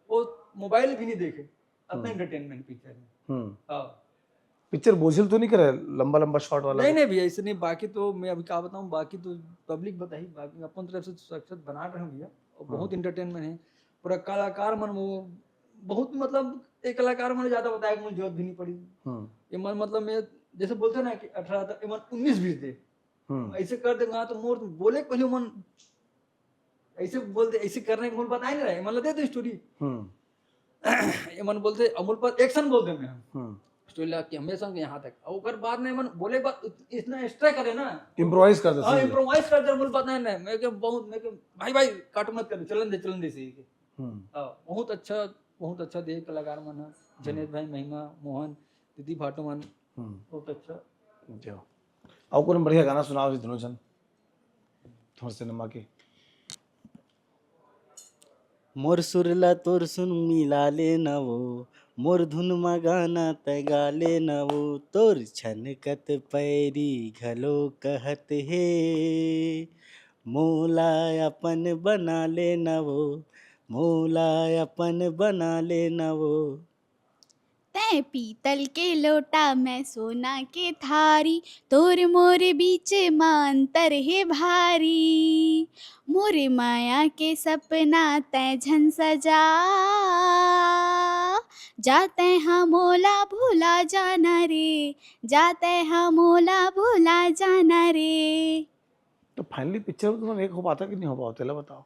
वो मोबाइल भी नहीं देखे, अपना हम्म। एंटरटेनमेंट पिक्चर में। हम्म। हाँ। पिक्चर बोझिल तो नहीं करे, लंबा लंबा शॉट वाला नहीं, तो? नहीं भैया, ऐसे नहीं। बाकी तो मैं अभी क्या बताऊँ, बाकी तो पब्लिक बताही, बाकी अपन तरफ से तो साक्षात बना रहे हैं भैया। और बहुत हम्म। एंटरटेनमेंट है, पूरा कलाकार मन वो बहुत, मतलब, एक कलाकार मन ज्यादा बताए के मुझे जरूरत भी नहीं पड़ी। हम्म। ये मन, मतलब, मैं जैसे बोलते ना कि अठारह तक, ये मन उन्नीस बीस दे, हम्म। ऐसे कर देगा तो मोर बोले के पहले मन ऐसे बोल दे, ऐसे करने के मोर बताए नहीं रहे, मतलब, दे दो स्टोरी। हम्म। ये मन बोलते, अमूल पर एक्शन बोल दे मैं। हम्म। स्टोरी लगा कि हमेशा के यहाँ तक, और ओकर बाद में मन बोले बात इतना एक्स्ट्रा करे ना, इम्प्रोवाइज कर हाँ, देते हैं। इम्प्रोवाइज कर दे, अमूल बताए ना, मैं के बहुत, मैं के भाई, भाई, काट मत कर, चलन दे, चलन दे, सही के। हम्म। हाँ, बहुत अच्छा, बहुत अच्छा दे कलाकार मन ह। जनेत भाई, महिमा, मोहन, दीदी भाटो मन, हम्म। बहुत अच्छा। जी। अउ कोनो बढ़िया गाना सुनाओ जी, दोनों जन, तोर सिनेमा के। मोर सुर ला तोर सुन मिला ले न वो, मोर धुन म गाना तै गा ले न वो, तोर छनकत पैरी घलो कहत हे, मोला अपन बना ले न वो, मोला अपन बना ले न वो। तैं पीतल के लोटा, मैं सोना के थारी, तोर मोर बीच म अंतर हे भारी। मोर माया के सपना तैं झन सजा, जा तैं हा मोला भुला जाना रे, जा तैं हा मोला भुला जाना रे। तो फाइनली पिक्चर में तुमन एक हो पाता कि नहीं हो पाओ, तेला बताओ।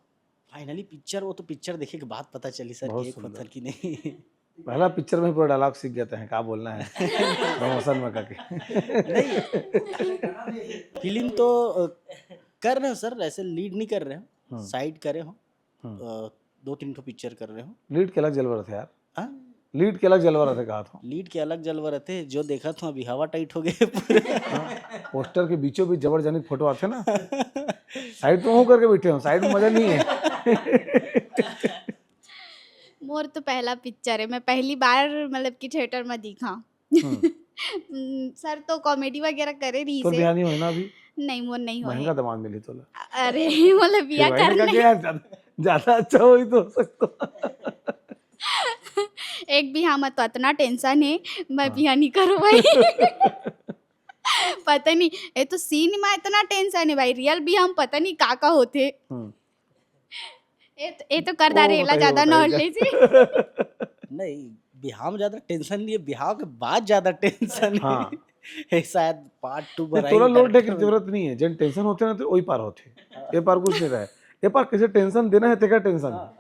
फाइनली पिक्चर, वो तो पिक्चर देखे के बाद पता चली सर बहुत कि एक सुंदर। पत्थर की नहीं। पहला पिक्चर में पूरा डायलॉग सीख जाते हैं, क्या बोलना है प्रमोशन में करके। नहीं, फिल्म तो, अ, कर रहे हो सर, ऐसे लीड नहीं कर रहे हो, हम्म। साइड करे हो, हम्म। अ, दो तीन ठो पिक्चर कर रहे हो। लीड के अलग जलवा रथे यार। हाँ? लीड के अलग जलवा रथे, कहा था। लीड के अलग जलवा रथे, जो देखा था अभी हवा टाइट हो गए पूरे। हाँ, पोस्टर के बीचों बीच जबर जनिक फोटो आथे ना, साइड तो हूँ करके बैठे हो, साइड में मजा नहीं है। मोर तो पहला पिक्चर है, मैं पहली बार, मतलब कि, थिएटर में दिखा। हम्म। हम्म, सर तो कॉमेडी वगैरह करे रही तोर से। बिहानी होय ना अभी? नहीं, मोर नहीं होय। महंगा दामाद मिली तोला। अरे, मतलब, बिया फिर वही ना करने। कहा कि यार, ज्यादा, ज्यादा अच्छा होई तो हो सकता। एक बिहा में तो इतना टेंशन है, मैं हाँ। बिहा नहीं करूँ भाई। पता नहीं, ये तो सीन में इतना टेंशन है भाई, रियल बिहा में पता नहीं का का होथे। हम्म। ये तो, ये तो कर ओ, करदारे, एला बताइए, ज्यादा बताइए, नॉलेज है। नहीं, बिहाव में ज्यादा टेंशन नहीं है, बिहाव के बाद ज्यादा टेंशन है। हाँ। ये शायद पार्ट टू नहीं, बनाई तोला लोड लेके की जरूरत नहीं है, जन टेंशन होते ना तो वही पार होते। हाँ। ये पार कुछ नहीं रहा है। ये पार कैसे टेंशन देना है, तेरा टेंशन। हाँ।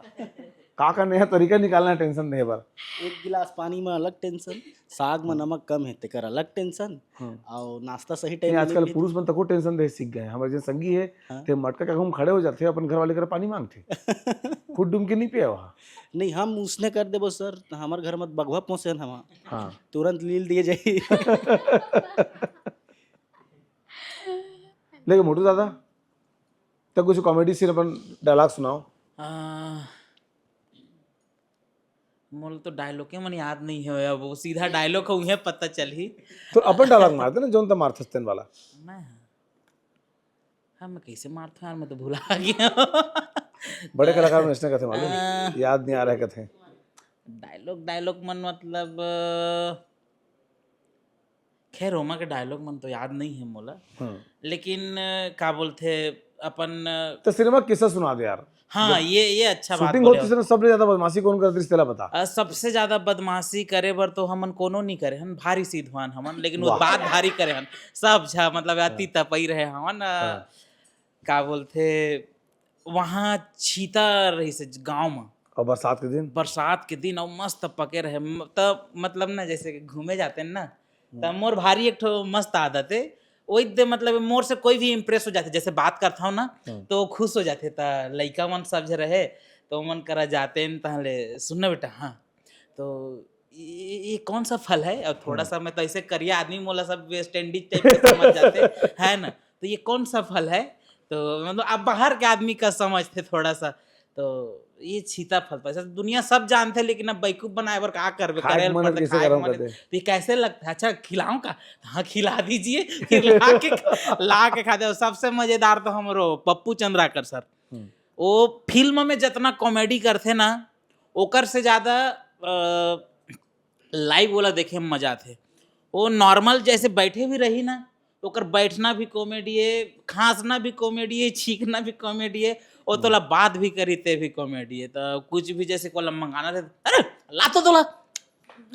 का का नया तरीका निकालना है टेंशन देहे बर। एक गिलास पानी में अलग टेंशन, साग में हाँ। नमक कम है, तेकर अलग टेंशन, हाँ। और नाश्ता सही टाइम नहीं, में आजकल नहीं पुरुष मन तको टेंशन दे सीख गए हैं। हमारे जन संगी है, हाँ। ते मटका के आगू में खड़े हो जाते हैं, अपन घर वाले कर पानी मांगते। खुद डूम के नहीं पिया वहाँ। नहीं, हम उसने कर देबो सर, हमारे घर में बघवा पोसे हैं हम। हाँ। तुरंत लील दिए जाई। लेकिन मोटू दादा, तब कुछ कॉमेडी सीन अपन डायलॉग सुनाओ। आ, मोला तो डायलॉगे मन याद नहीं है, अब वो सीधा डायलॉग हो, उहे पता चलही। तो अपन डायलॉग मार देना, जोन त मारथस तेन वाला। मैं, हाँ, मैं कैसे मारथों यार, मैं तो भुला गया। बड़े कलाकार मन इसने कथे मालूम, आ। याद नहीं आ रहा है कथे। डायलॉग, डायलॉग मन मतलब, अ, खैर, ओमा के डायलॉग मन तो याद नहीं है मोला, हम्म। लेकिन अ, का बोलथे अपन अ, तो सिनेमा किस्सा सुना दे यार। हाँ, ये ये अच्छा बात शूटिंग बोले होती हो। समय सबले ज्यादा बदमाशी कौन करत रिहिस, तेला बता। अ, सबसे ज्यादा बदमाशी करे बर तो हमन कोनो नहीं करे हन, भारी सीधवान हमन, लेकिन वो वाह। बात भारी करे हन। सब झा मतलब अति तपई रहे हवन। अ, हाँ। का बोलथे, वहाँ छीता रहिस गांव में, और बरसात के दिन? बरसात के दिन, और मस्त पके रहे। म- त मतलब ना, जैसे कि घूमे जाते हैं ना, त मोर भारी एक ठो मस्त आदत है, वही दे मतलब मोर से कोई भी इम्प्रेस हो जाते, जैसे बात करता हूँ ना, हम्म। तो वो खुश हो जाते। त लइका मन सब जे रहे, तो मन करा जाते हैं, तहले सुन ना बेटा, हाँ, तो ये, ये कौन सा फल है? और थोड़ा सा मैं तो ऐसे करिया आदमी, मोला सब स्टैंडर्ड टाइप के समझ जाते हैं ना, तो ये कौन सा फल है? तो मतलब आप बाहर के आदमी का समझते थोड़ा सा, तो ये छीता फल पैसा दुनिया सब जानते हैं, लेकिन अब बेवकूफ बनाए बर का करबे, खाए करे के मन पड़ते, कैसे खाए के गरम मन। करते? तो ये कैसे लगता है? अच्छा खिलाऊं का? हाँ, खिला दीजिए। फिर ला के ला के खाते। और सबसे मजेदार तो हमरो पप्पू चंद्राकर सर, हम्म। वो फिल्म में जितना कॉमेडी करते ना, ओकर से ज्यादा लाइव वाला देखे में मजा आते। वो नॉर्मल जैसे बैठे भी रही ना, तो ओकर बैठना भी कॉमेडी है, खांसना भी कॉमेडी है, छींकना भी कॉमेडी है, और तोला बात भी करी ते भी कॉमेडी है। तो कुछ भी जैसे कोला मंगाना रहे, "अरे ला तो तोला,"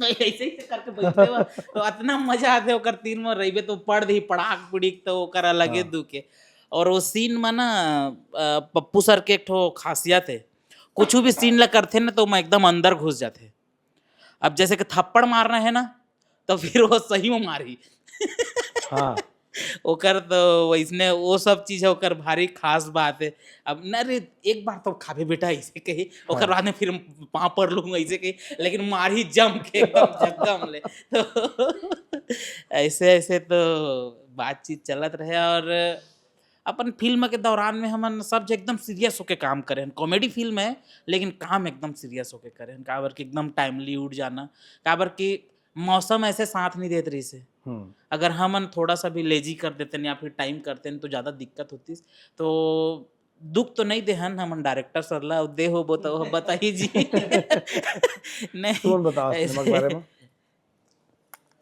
ऐसे ऐसे करके बैठते हुआ, तो इतना मजा आते। ओकर तीन में रहिबे तो पड़ दी पड़ाक पिड़ीक, तो ओकर अलगे हाँ। दुखे। और वो सीन में ना अ, पप्पू सर के एक ठो खासियत है, कुछ भी सीन ला करते ना, तो मैं एकदम अंदर घुस जाते। अब जैसे कि थप्पड़ मारना है ना, तो फिर वो सही में मारी। हाँ। ओकर तो वैसने वो सब चीज है, ओकर भारी खास बात है। अब न रे, एक बार तो खाबे बेटा, ऐसे कही, ओकर हाँ। बाद में फिर पाँव पर लूंगा, ऐसे कही, लेकिन मारी जम के एकदम जगदम ले। तो ऐसे ऐसे तो बातचीत चलत रहे। और अपन फिल्म के दौरान में हमन सब जे एकदम सीरियस होके काम करे हन। कॉमेडी फिल्म है, लेकिन काम एकदम सीरियस होके करे हन, काबर कि एकदम टाइमली उठ जाना, काबर कि मौसम ऐसे साथ नहीं देत रहिस हे। हम्म। अगर हमन थोड़ा सा भी लेजी कर देते या फिर टाइम करते तो ज्यादा दिक्कत होती। तो दुख तो नहीं देहन हमन डायरेक्टर सर ला, दे हो बता, बताई जी। नहीं, तुमन बताओ ऐसे- सिनेमा के बारे में।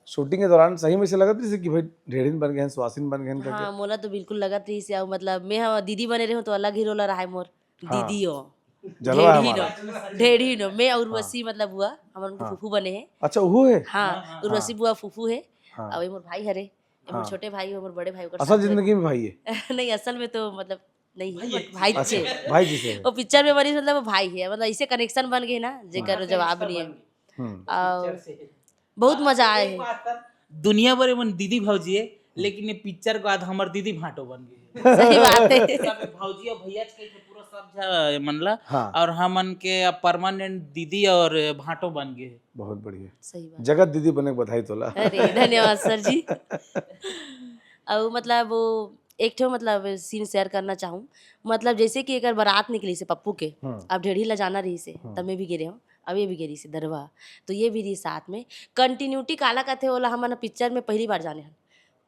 शूटिंग के दौरान सही में से लगत रहिस कि भाई ढेढ़िन बन गए हैं, सुवासिन बन गए हैं करके? हाँ, मोला तो बिल्कुल लगत रहिस हे। अउ मतलब मैं ह दीदी बने रहे हूँ तो अलग ही रोल रहे मोर। हाँ। दीदी हो। जलवा है ढेढ़ी हमारा। नो, ढेढ़ी नो। मैं और उर्वशी मतलब हुआ, हमन के हाँ। फूफू बने हैं। अच्छा, वो है? हाँ, उर्वशी बुआ फूफू है। हाँ। अब ये मोर भाई हरे, ये मोर हाँ। छोटे भाई हो, मोर बड़े भाई ओकर असल साथ में। जिंदगी में भाई है? नहीं, असल में तो मतलब नहीं है, भाई but है। भाई अच्छा, छे। भाई जी से है। वो पिक्चर में बनी मतलब वो भाई है, मतलब ऐसे कनेक्शन बन गए ना, जेकर जवाब नहीं है। हम्म। और बहुत मजा आए। दुनिया भर में दीदी भौजी है, लेकिन ये पिक्चर के बाद हमर दीदी भांटो बन गई है। सही बात है। सब भौजी और भैया के पूरा सब झा मन ला, हाँ। और हमन के अब परमानेंट दीदी और भांटो बन गए। बहुत बढ़िया। सही बात। जगत दीदी बने के बधाई तोला। अरे धन्यवाद सर जी। और मतलब वो एक ठो मतलब सीन शेयर करना चाहूँ, मतलब जैसे कि एक बारात निकली से पप्पू के, हम्म। अब ढेढ़ी ला जाना रही से, तब मैं भी गे रहे हूँ, अब ये भी गे रही से दरवा, तो ये भी रही साथ में। कंटिन्यूटी काला कहते, ओला हमन पिक्चर में पहली बार जाने हन।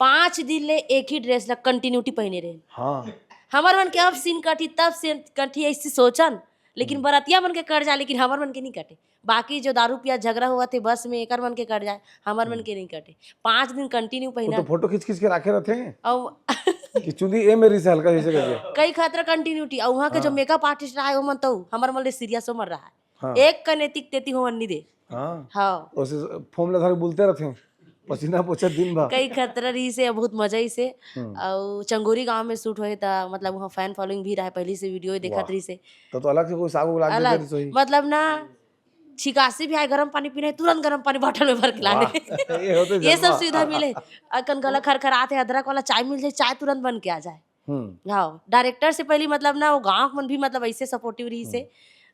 पाँच दिन ले एक ही ड्रेस ला कंटिन्यूटी पहने रहे। हाँ। हमर मन के अब सीन कटी, तब सीन कटी, ऐसी सोचन, लेकिन बरतिया मन के कट जा, लेकिन हमर मन के नहीं कटे। बाकी जो दारू पिया झगड़ा हुआ थे बस में, एकर मन के कट जाए, हमर मन के नहीं कटे। पाँच दिन कंटिन्यू वो पहना। तो फोटो खींच खींच के रखे रहते हैं और कि चुंदी ए मेरी से हल्का जैसे करके। कई खतरा कंटिन्यूटी। और वहाँ के जो मेकअप आर्टिस्ट रहा है, वो मन तो हमर मन ले सीरियस उमर रहा है। हाँ। एक कने तिक तेती होवन नहीं दे। हाँ। हाँ। उसे फोम लगा के बोलते रहते हैं, पसीना पोछा दिन भर। कई खतरा रही से, बहुत मजा ही से। हम्म। और चंगोरी गांव में शूट होए था, मतलब वहाँ फैन फॉलोइंग भी रहा है, पहले से वीडियो देखत वाह। रही से। तो, तो अलग से कोई साग उग लाग अलग, देते रही। मतलब ना, छिकासी भी आए, गर्म पानी पीना है, तुरंत गर्म पानी बॉटल में भर के ला दे। वाह, ये होते ये सब जलवा। सुविधा मिले। और कन गला खरखरात है, अदरक वाला चाय मिल जाए, चाय तुरंत बन के आ जाए। हम्म। हाँ, डायरेक्टर से पहले मतलब ना वो गाँव मन भी मतलब ऐसे सपोर्टिव रही से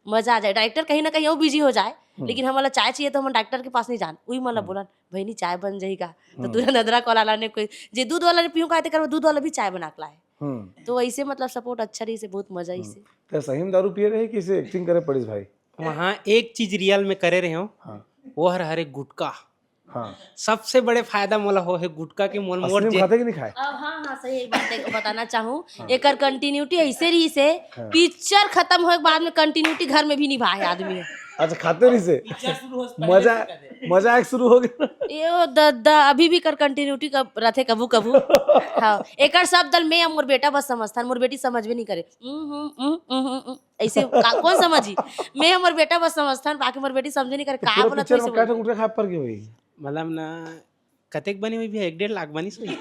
मजा आ जाए। डायरेक्टर कहीं ना कहीं वो बिजी हो जाए, लेकिन हमला चाय चाहिए तो हम डायरेक्टर के पास नहीं जान, वही मतलब बोलन, "बहनी चाय बन जाएगा।" तो तुरंत अदरक वाला लाने कोई, जे दूध वाला ने पीऊँ कहते कर, वो दूध वाला भी चाय बना के लाए। हम्म। तो ऐसे मतलब सपोर्ट अच्छा रही से, बहुत मजा ही से। तो सही में दारू पिए रहे कि इसे एक्टिंग करे पड़िस भाई? वहाँ एक चीज रियल में करे रहे हो, हाँ। वो हर हरे गुटखा। हाँ। सबसे बड़े फायदा मोला हो है गुटखा के मोल मोर असली में जे खाते कि नहीं खाए? अब हाँ, हाँ, सही एक बात एक बताना चाहूँ, एकर कंटिन्यूटी ऐसे रही से, पिक्चर खत्म होए के बाद में कंटिन्यूटी घर में भी निभाए आदमी। अच्छा, खाते रहिसे। पिक्चर शुरू हो, पहले मजा, से कर दे। मजाक शुरू हो गया। यो दद्दा, अभी भी कर कंटिन्यूटी का रथे कभू कभू। हाँ, एकर सब दल में मोर बेटा बस समझथन, मोर बेटी समझबे नहीं करे। हम्म, हम्म, हम्म, हम्म, हम्म, हम्म। ऐसे का, कौन समझी? मैं मोर बेटा बस समझथन, बाकी मोर बेटी समझे नहीं करे। तो का पूरा बोलत पिक्चर में कैसे का बोलत? गुटखा खाए पर के भाई? मतलब ना, कतेक बनी हुई भैया? एक डेढ़ लाख बनी सही।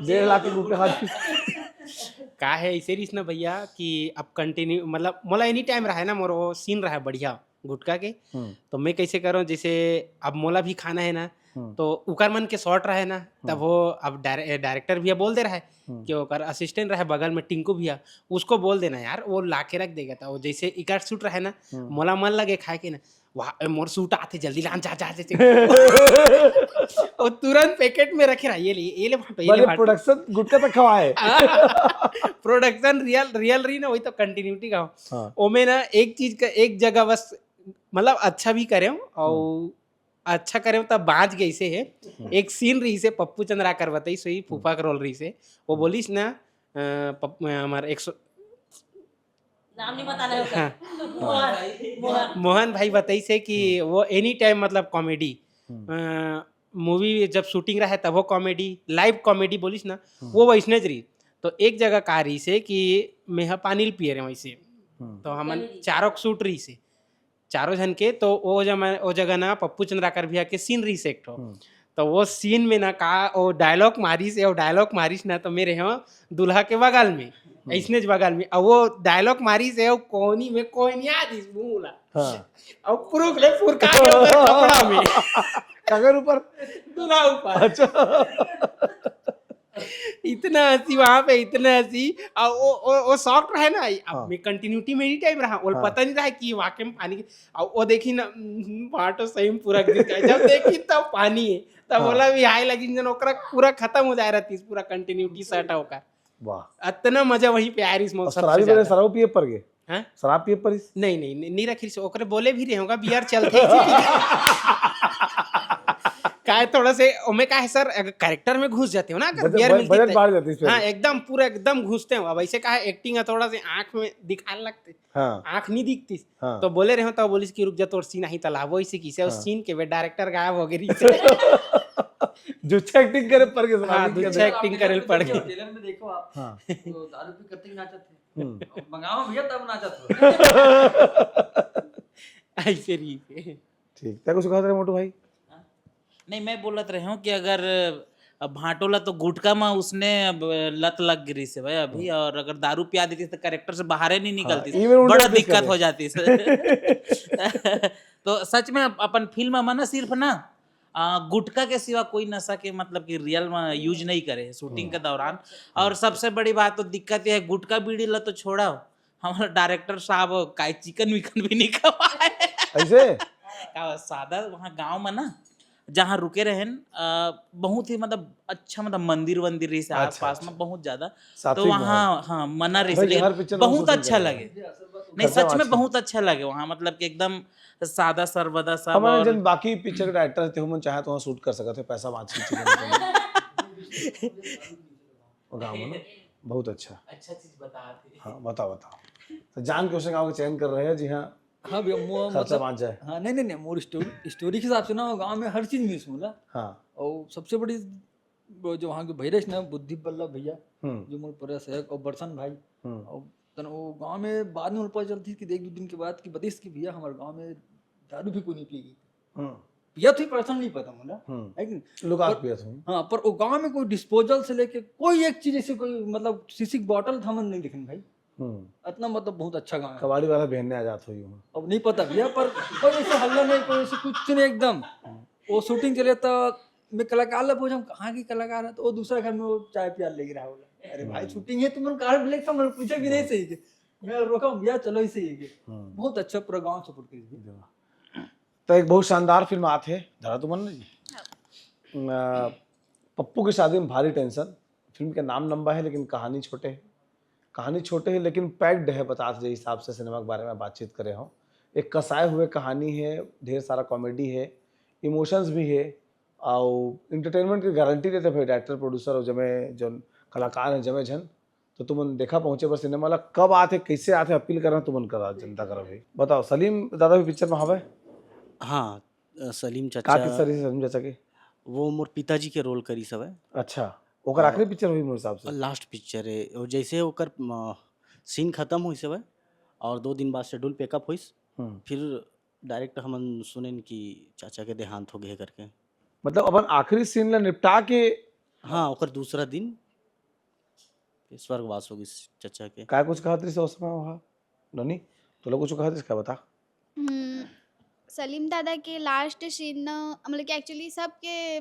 डेढ़ लाख रुपया हाथ। का है, ऐसे रहिस ना भैया कि अब कंटिन्यू, मतलब, मोला एनी टाइम रहे ना, मोर वो सीन रहे बढ़िया गुटखा के। हम्म। तो मैं कैसे करूँ, जैसे अब मोला भी खाना है ना, हम्म। तो उकर मन के शॉट रहे ना, तब हम्म। वो अब डायरे-, डायरेक्टर भैया बोल दे रहे हम्म। कि ओकर असिस्टेंट रहे बगल में, टिंकू भैया, उसको बोल देना यार, वो ला के रख देगा। तो वो जैसे इकर शूट रहे ना, हम्म। मोला मन लगे खाए के ना, वाह, ए, मोर सूट आथे, जल्दी लान, जा, जा, जा, जा। वो तुरंत पैकेट में रखे रहा, "ये ले, ये ले भाटो, ये ले बड़े भाटो।" प्रोडक्शन गुटखा तक खवाए। प्रोडक्शन रियल, रियल रही ना, वही तो कंटिन्यूटी का हो। हाँ। ओमे ना एक चीज का, एक जगह बस, मतलब, अच्छा भी करे हो और हम्म। अच्छा करे हो तब बाँच गए से है। हम्म। एक सीन रही से, पप्पू चंद्राकर बताई, सोई हम्म। फूफा का रोल रही से, वो हम्म। बोलिस ना, अ, पप-, हमारे एक सौ नाम नहीं बताना है उसका। हाँ। मोहन, मोहन। मोहन भाई बताइस हे कि हम्म। वो एनी टाइम, मतलब, कॉमेडी, हम्म। अ, मूवी जब शूटिंग रहे तब वो कॉमेडी, लाइव कॉमेडी बोलिस ना, हम्म। वो वैसने ज रही। तो एक जगह का रही से कि मैं ह पानी ल पिए रहे वैसे। हम्म। तो हमन कॉमेडी। चारों के शूट रही से, चारों झन के, तो वो जमा-, वो जगह ना पप्पू चंद्राकर भैया के सीन रही से एक ठो। हम्म। तो वो सीन में ना का, वो डायलॉग मारिस, वो डायलॉग मारिस ना, तो मैं रहे हो दूल्हा के बगल में, हम्म। ऐसने ज बगल में, और वो डायलॉग मारिस, वो कोनी में कोई नहीं आ दिस मुंह ला। हाँ। और पुरुख ले फुरका के ऊपर कपड़ा में। काकर ऊपर? दूल्हा ऊपर। अच्छा। इतना हंसी वहां पे, इतना हंसी। और वो, वो, वो शॉट रहे ना, अब हाँ। मैं कंटिन्यूटी में एनी टाइम रहा, वो हाँ। पता नहीं रहा कि वाकई में पानी के, और वो देखी ना, हम्म, भाटो सही में पूरा गिर गया। जब देखी तब पानी है, तब हाँ। बोला भी हाय लगी जन, ओकरा पूरा खत्म हो जाए रहती, पूरा कंटिन्यूटी सेट है ओकर। वाह। इतना मजा वहीं पे आ रही, और सबसे शराबी बने ज्यादा। शराब पिए पर गए? हैं? शराब पिए पर इस? नहीं, नहीं, नहीं, नहीं रखी से, ओकरे बोले भी रहे होगा, बियर चलते ही। काय थोड़ा से, ओमे का है सर, अगर कैरेक्टर में घुस जाते हो ना, अगर बजट, बियर बज-, मिलती बजट तो, बढ़ जाती है इस पे। हाँ, एकदम पूरा एकदम घुसते हो। अब ऐसे का है, एक्टिंग है, थोड़ा से आंख में दिखाने लगते। हाँ। आंख नहीं दिखती। हाँ। तो बोले रहे हो, तो बोलिस कि रुक जा, तोर सीन आई तला, वो इसी की से, उस हाँ। सीन के वे डायरेक्टर गायब हो गई से। जो अच्छा एक्टिंग करे पर के हाँ, शराबी जो के अच्छा अंदर। एक्टिंग करे पर के। ट्रेलर में देखो आप, हाँ। तो दारू पी करते ही नाचत थे। हम्म। मंगाओ भैया, तब नाचत हो। ऐसे रही से। ठीक, तै कुछ कहत रहे मोटू भाई? हाँ? नहीं, मैं बोलत रहे हूँ कि अगर अब भाटो ला तो गुटखा में उसने अब लत लग गिरी से भाई अभी, हाँ। और अगर दारू पिया देती तो कैरेक्टर से बाहर ही नहीं हाँ, निकलती, even उल्टा बड़ा दिक्कत दिक्कत करे। हो जाती से। तो सच में अपन फिल्म में ना सिर्फ ना, आ, गुटखा के सिवा कोई नशा के मतलब कि रियल में यूज नहीं करे शूटिंग के दौरान। और सबसे बड़ी बात तो दिक्कत यह है, गुटखा बीड़ी ला तो छोड़ा, हमारा डायरेक्टर साहब काई चिकन विकन भी नहीं खवाए। ऐसे? का सादा वहाँ गांव में ना, जहाँ रुके रहेन, अ, बहुत ही मतलब अच्छा, मतलब मंदिर वंदिर रही से अच्छा, आसपास अच्छा। में बहुत ज्यादा। सात्विक तो वहाँ, माहौल। हाँ, मना रही भाई, से, लेकिन हर पिक्चर में बहुत शूटिंग अच्छा कर रहे लगे। हैं। नहीं, खर्चा सच में बाँची। बहुत अच्छा लगे वहाँ, मतलब कि एकदम सादा सर्वदा सब। हमारे और जन बाकी पिक्चर के डायरेक्टर थे, हमन चाहे तो वहाँ शूट कर सकते हैं, पैसा बाँची चिकन विकन। वो गाँव में ना, बहुत अच्छा। अच्छा चीज बता थे। हाँ, बताओ, बताओ। तो जान के उसे गाँव के चयन कर रहे हैं, जी हाँ। हाँ भैया, मो-, खर्चा मतलब, बाँच जाए। हाँ, नहीं, नहीं, नहीं, मोर स्टोरी, स्टोरी के हिसाब से ना, वो गाँव में हर चीज मिस होला। हाँ। और सबसे बड़ी, वो जो वहाँ के भैरस ना, बुद्धि बल्लभ भैया, हम्म। जो मोर पूरा सहयोग, और बरसन भाई, हम्म। और तन वो गाँव में बाद में उल्पा चलती कि देख, दो दिन के बाद कि बतिस कि भैया, हमारे गाँव में दारू भी कोई नहीं पिएगी। हम्म। पिया तो ही पर्सनली पता मोला, हम्म। है कि नहीं? लोग आग पर पिया था। हाँ, पर वो गाँव में कोई डिस्पोजल से लेके कोई एक चीज, ऐसे कोई, मतलब, शीशी की बॉटल था, मन नहीं देखन भाई। हम्म। इतना, मतलब, बहुत अच्छा गाँव है। कबाड़ी वाला बहन ने आ जात होई वहाँ। अब नहीं पता भैया, पर कोई ऐसे हल्ला नहीं, कोई ऐसे कुछ नहीं, एकदम। हम्म। वो शूटिंग चले तो मैं कलाकार ला पूछा, "कहाँ की कलाकार है?" तो वो दूसरा घर में वो चाय प्याल लेके रहा बोला, "अरे भाई, हम्म। शूटिंग है, तुमने कार ब्लैक था, मैंने पूछा भी नहीं सही के।" मैं रोका, "भैया, चलो, ही सही है।" हम्म। बहुत अच्छा पूरा गाँव सपोर्ट करी। जी वाह। तो एक बहुत शानदार फिल्म आत हे, धरा तुमन जी। हाँ। अ, पप्पू की शादी में भारी टेंशन। फिल्म के नाम लंबा है, लेकिन कहानी छोटे है। कहानी छोटे है, लेकिन पैक्ड है, बतात जे हिसाब से सिनेमा के बारे में बातचीत करे हो। एक कसाए हुए कहानी है, ढेर सारा कॉमेडी है, इमोशंस भी है, और एंटरटेनमेंट की गारंटी देते भाई डायरेक्टर, प्रोड्यूसर और जमे जन कलाकार हैं, जमे जन। तो तुमन देखा पहुंचे बर सिनेमा ला, कब आथे, कैसे आथे, अपील करना तुमन करा, जनता करा भाई। बताओ, सलीम दादा भी पिक्चर में हवे? हाँ, अ, सलीम का चाचा, किस्सा रही सलीम चाचा के? वो मोर पिताजी के रोल करिस हवय। अच्छा, ओकर आखिरी पिक्चर हुई मोर हिसाब से। लास्ट पिक्चर है, और जैसे ओकर सीन खत्म होइस हवय और दो दिन बाद शेड्यूल पेकअप होइस, हम्म। फिर डायरेक्ट हमन सुनेन कि चाचा के देहांत हो गए करके। मतलब अपन आखिरी सीन ला निपटा के हाँ, ओकर दूसरा दिन स्वर्गवास हो गइस चाचा के। का कुछ कहत रही उस समय वहाँ, ननी? तो लोग कुछ कहत रही, का बता? हम्म, सलीम दादा के लास्ट सीन न, मतलब कि एक्चुअली सबके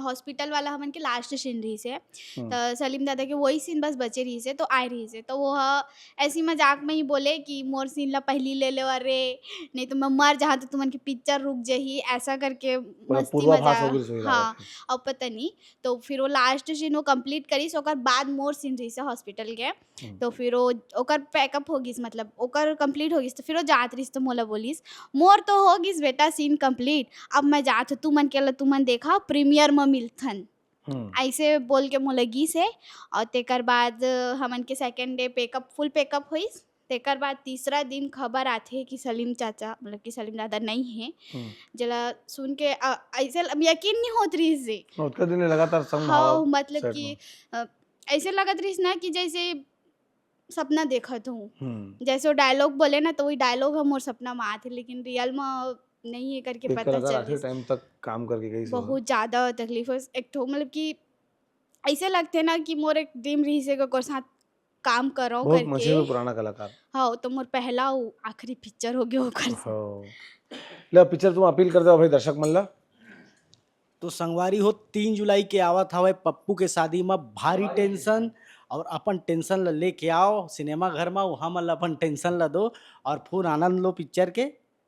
हॉस्पिटल वाला हमन के लास्ट सीन रही से। हम्म। तो सलीम दादा के वही सीन बस बचे रही से, तो आए रही से, तो वो ह ऐसी मजाक में ही बोले कि मोर सीन ला पहली ले ले, अरे नहीं तो मैं मर जहाँ, तो तुमन के पिक्चर रुक जही, ऐसा करके पूरा मस्ती पूर्वाभास मजाक। हो गइस वही हाँ, लागत है। अब पता नहीं। तो फिर वो लास्ट सीन वो कंप्लीट करिस, ओकर बाद मोर सीन रही से हॉस्पिटल के। हम्म। तो फिर वो ओकर पैकअप हो गिस, मतलब ओकर कंप्लीट हो गिस, तो फिर वो जात रहिस तो मोला बोलिस, "मोर तो हो गिस बेटा सीन कंप्लीट, अब मैं जात हूँ, तुमन के ला तुमन देखा, प्रीमियर में मिलथन।" हम्म। ऐसे बोल के मोला गिस है। और तेकर बाद हमन के सेकंड डे पेकअप, फुल पेकअप होइस। तेकर बाद तीसरा दिन खबर आथे कि सलीम चाचा, मतलब कि सलीम दादा नहीं है। हम्म। जेला सुन के अ, ऐसे ल-, यकीन नहीं होत रहिस से। ओतका दिन ले लगातार संग हाँ, भाव मतलब सेट कि में। अ, ऐसे लगत रहिस ना कि जैसे सपना देखत हूँ। हम्म। जैसे वो डायलॉग बोले ना, तो वही डायलॉग ह मोर सपना में आथे, लेकिन रियल में नहीं है करके एक पता कलाकार चल आखिरी टाइम तक काम करके गई। बहुत ज्यादा तकलीफ है। एक ठो मतलब कि ऐसे लगथे ना कि मोर एक ड्रीम रहिस है कि ओकर साथ काम करो बहुत करके। मशहूर पुराना कलाकार। हाँ, तो मोर पहला वो आखिरी पिक्चर हो गया ओकर साथ। हाँ। ले, पिक्चर तुम अपील कर दो भाई दर्शक मन ला। तो संगवारी हो, तीन जुलाई के आवत हवय पप्पू के शादी म भारी टेंशन, और अपन टेंशन ल लेके आओ सिनेमा घर म, वहां मन ल अपन टेंशन ल दो और फुल आनंद लो पिक्चर के।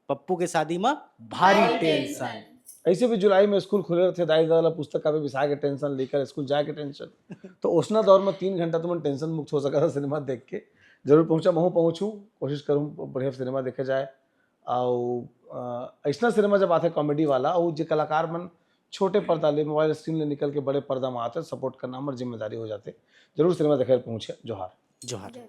पप्पू के शादी म भारी टेंशन। ऐसे भी जुलाई में स्कूल खुले रहते, दाई दादा ला पुस्तक कापी बिसा के टेंशन, लेकर स्कूल जाए के टेंशन। तो ओसना दौर में तीन घंटा तुमन टेंशन मुक्त हो सका था सिनेमा देख के। जरूर पहुंचा, महू पहुंचू, कोशिश करूँ बढ़िया सिनेमा देखे जाए। और अ, ऐसना सिनेमा जब आते कॉमेडी वाला, और जे कलाकार मन छोटे पर्दा ले, मोबाइल स्क्रीन ले निकल के बड़े पर्दा में आते, सपोर्ट करना हमारी जिम्मेदारी हो जाते। जरूर सिनेमा देखे पहुंचे। जोहार। जोहार।